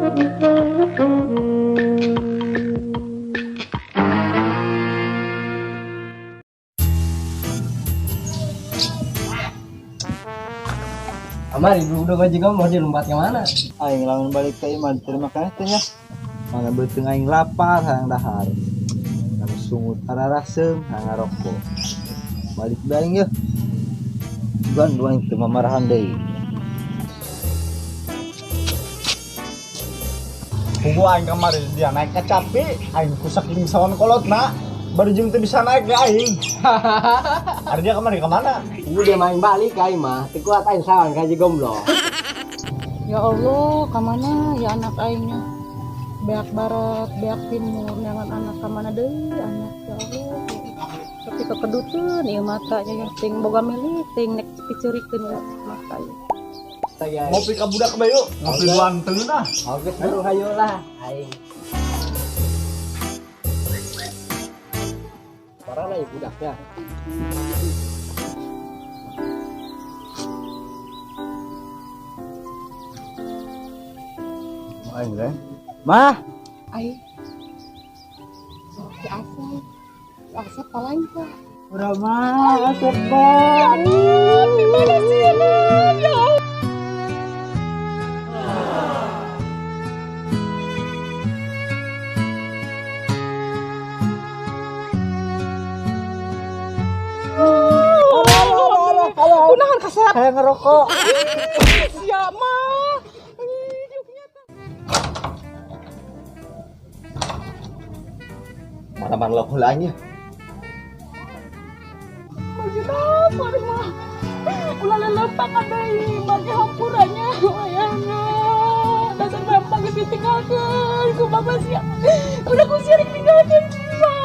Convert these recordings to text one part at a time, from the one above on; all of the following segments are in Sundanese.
Kamari udah gaji kamu mau dilompat ke mana? Aing lamun balik ke imah terima kasih teh nya. Mana beuteung aing lapar hayang dahar. Langsung utara raseum hayang ngarokok. Balik bae aing yeuh. Bulan dua aing teu mamarahan deui. Pugu aing kamari dia naik kacapi, aing ku saking sawan kolotna, baru jeung teu bisa naik ge aing. Ari dia kamari ka mana? Udah main balik aing mah, teu kuat aing sawan ka Haji Gombloh. Ya Allah, kamana ya anak aingnya? Beak barat, beak timur, neangan anak kamana deui anak ya Allah. Tapi kekeduteun ieu mata nya ya, ting boga milik, ting nek piceurikeun ya mata ieu. Astaga. Ngopi ka budak bae yuk, ngopi duan teu nah. Oke, seru hayo lah aing. Parah lah ya budaknya. Aing teh. Mah, Ai. Si Asep. Si Asep palangka. urang mah Asep mah. Di mana sih lu? Ya Allah. Kunaon kasep? Hayang ngerokok. Sia mah. Mana-mana lauk heula nya. Maksudna apa mah? Ulah lelempang deui, bagi hampuranya wayahna. Dasar bapak geus ditinggalkeun ku bapak sia. Udah ku sia ditinggalkeun mah.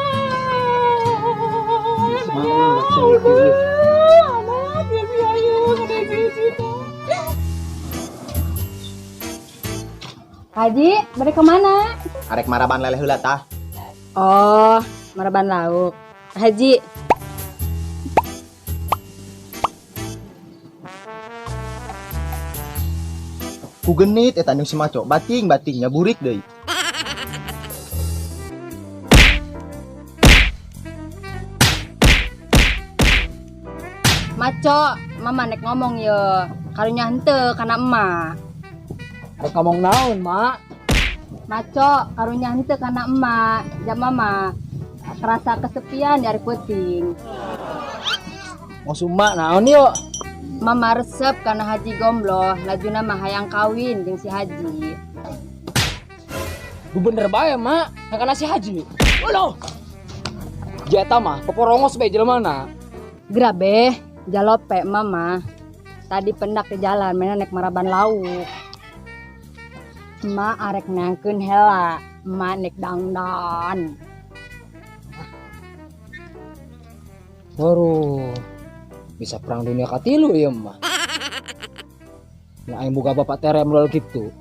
Ya Allah, anak ya si ayu ada di situ. Haji, balik kemana? Arek maraban leleh heula tah. Oh, maraban lauk. Haji. Ku genit eta nu si maco, bating-batingnya burik deui. Maco, mama nek ngomong ye, karunya henteu kana emak. Arek ngomong naon, Mak? Maco, karunya henteu kana emak, jam mama terasa kesepian dari puting. Maksud mak naon yuk? Mama resep kana Haji Gombloh, lajuna mah hayang kawin jeung si Haji. Bu bener bae, Mak. Kana si Haji. Uloh. Jeta mah poporongos bae jelema na. Grabe, jalope mama. Tadi pendak ke jalan, mainan naik maraban lauk. Emak arek nangkeun hela, emak nek dangdan. Waduh, bisa perang dunia katilu ya mah. Nah, aing boga bapak terem lol gitu.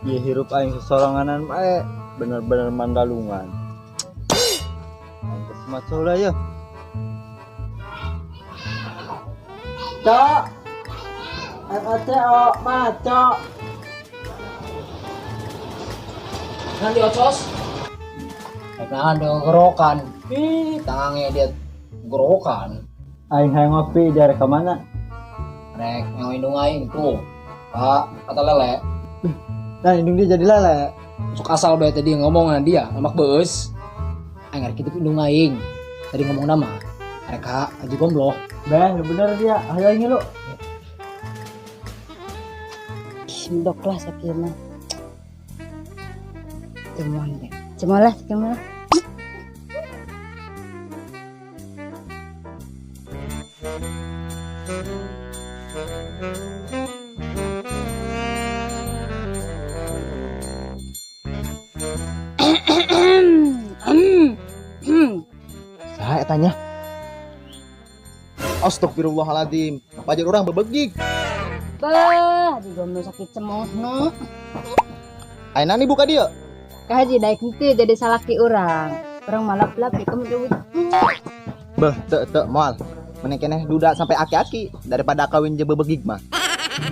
Ieu hirup aing sesoranganan bae, bener-bener mandalungan. Aing geus maco lah yeuh. Cok. M A C O, maco. Nanti ocos. Nah, ada gorokan. Ih, tangannya dia gorokan. Aing hayang ngopi dari ke mana? Rek, yang indung aing tuh. Pak, kata lele. Nah, indung dia jadi lele. Sok asal bae tadi ngomong sama dia, lemak beus. Aing rek kitu indung aing. Tadi ngomong nama. Rek ka Haji Gombloh. Beh, lu bener dia. Ayo aing lu. Ih, mendok lah sakieu mah. Cemon deh. Cemon lah sakieu mah. Saha eta nya? Astagfirullahaladzim, pajar urang bebegig. Bah, Haji Gombloh sakit cemoh nu. Ayeuna nih buka dia. Ka Haji daek henteu jadi salaki urang. Urang malap-lap di kamu. Beh, teu teu moal. Mending keneh duda sampai aki-aki daripada kawin jeung bebegig mah.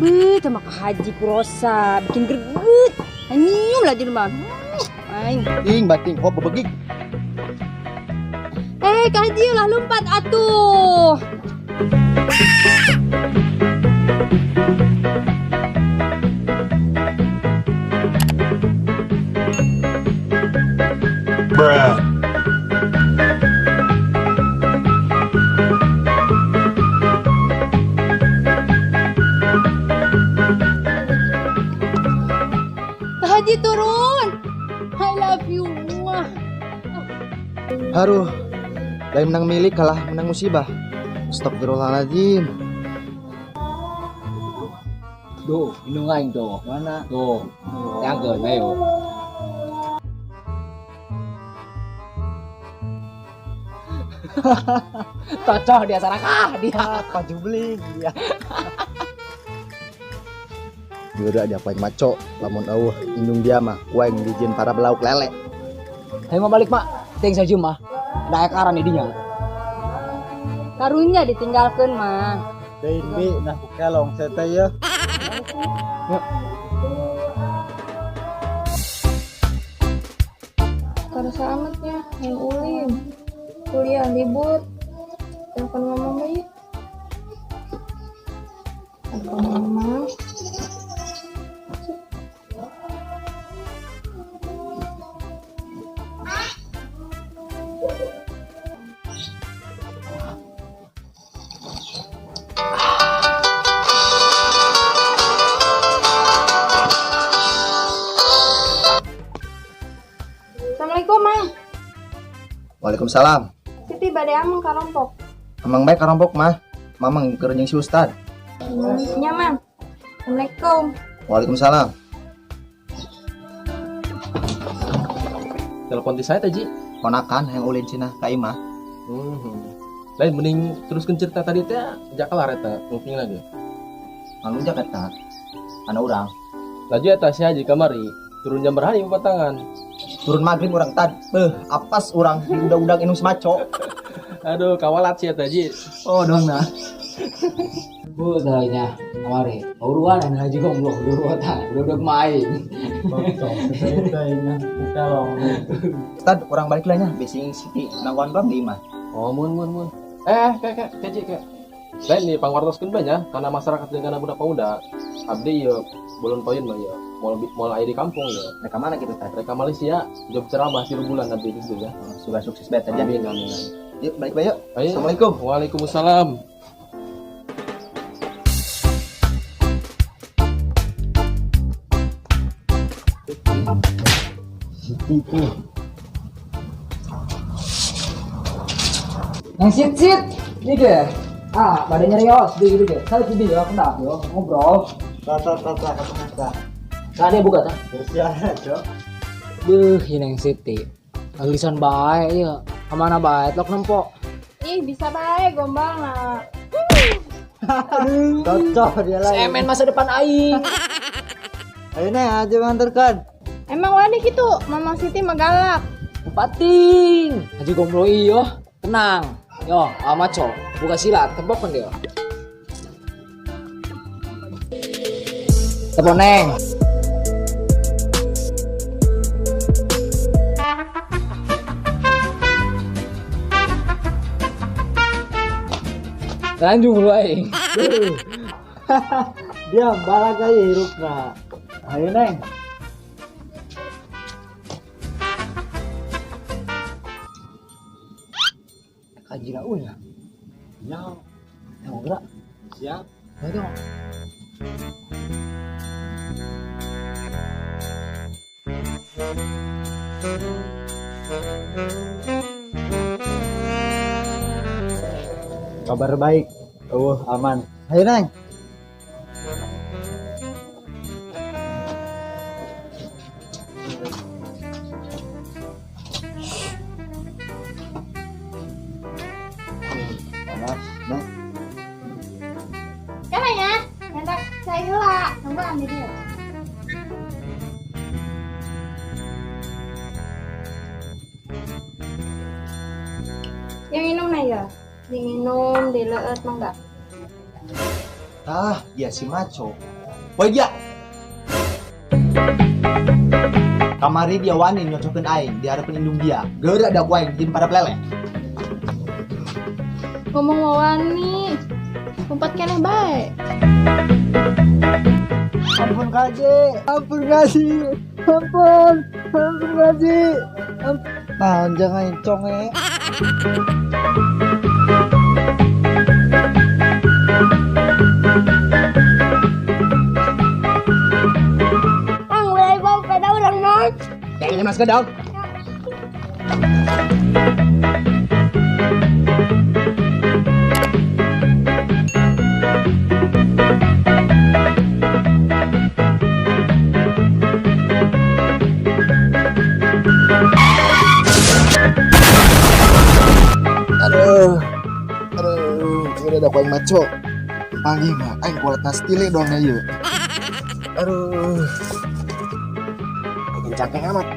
Beuh, sama Kak Haji Kurosa bikin greget. Nyium lah jelema. Aing. Ing bating hop bebegik. Eh, Kak Haji ulah lompat atuh. Bruh. Kak Haji turun. I love you. Muah. Haruh. Lain menang milik kalah menang musibah. Astagfirullahaladzim. Duh, indung aing tuh. Mana? Tuh. Tangkeun ayo. Cocok dia sarakah dia. Baju beli dia. Geura dia paling maco, lamun eueuh indung dia mah ku aing dijieun para belauk lele. Ayo mah balik, Mak. Ting saja mah. Da ekaran didinya. Karunya ditinggalkeun mah. Deui bi nah ku kelong saya teh yeuh. Karasa amatnya, yang ulin. Kuliah libur. Telepon mama mah ya. Telepon mama. Assalamualaikum, Mang. Waalaikumsalam. Siti bade ameng karompok. Amang bae karompok mah. Mamang keur jeung si Ustad. Nya, Mang. Assalamualaikum. Waalaikumsalam. Telepon ti saya teh, Ji. Ponakan yang ulin cenah ka imah. Lain mending teruskeun cerita tadi teh jak kelar eta nguping lagi. Anu jak eta. Anu urang. Laju eta si Haji kamari turun jam berapa patangan? Turun maghrib urang tad. Beuh, apas urang diudag-udag indung semaco. Aduh, kawalat sih eta Ji. Oh, dong nah. Bu, salahnya kamari. Uruan anu Haji goblok dulu ta. Udah main. Cocok saya teh nah ku kelong. Tad urang balik lah nya besing Siti nangguan bang di imah. Oh, mun mun mun. Eh, kek kek Ji kek. Lain nih pangwartoskeun bae nya kana masyarakat jeung kana budak pemuda. Abdi ieu bolon poin mah ieu. Moal aya di kampung ya. Mereka mana gitu tad? Mereka Malaysia job ceramah 3 bulan abdi gitu ya. Sudah sukses bae tadi. Amin amin. Yuk balik bae yuk. Ayo. Assalamualaikum. Waalaikumsalam. Siti tuh. Nang sit sit. Ini ge. Ah, pada nyerios di gitu ge. Saya di yo kenapa yo ngobrol. Tata tata ketemu tah. Tah dia buka tah. Bersiara, Cok. Beuh, ieu Neng Siti. Alisan bae ieu. Kamana bae lok nempo. Ih, bisa bae gombal lah. Cocok dia lah. Semen masa depan aing. Ayo Neng, aja nganterkan. Emang wani gitu, Mama Siti mah galak. Pating. Haji gomblo iyo, tenang. Yo, amaco, buka silat, tepok dia. Tepok Neng. Lanjut dulu aing. Dia balak aja hirupna. Ayo Neng. Kaji raun ya. Ya, Tengok gerak. siap. Ayo tengok. Kabar baik. Oh, aman. Ayo Neng. Panas, Neng. Kan ya, hendak saya heula, tungguan di dieu. Yang minum nah ya, diminum, dileut mangga. Tah, dia si maco. Woi dia. Kamari dia wani nyocokeun aing di hareupeun indung dia. Geura da ku aing dijieun parab lele. Ngomong wani. Lompat keneh bae. Ampun kaji, ampun kaji, ampun, ampun kaji. Nah, jangan conge. Kang, mulai bawa sepeda urang non. Kayaknya mas gedong. Aduh. Aduh, udah ada aing maco. Panggih mah aing kualat nastile doang ieu. Aduh. Aing cangkeng amat.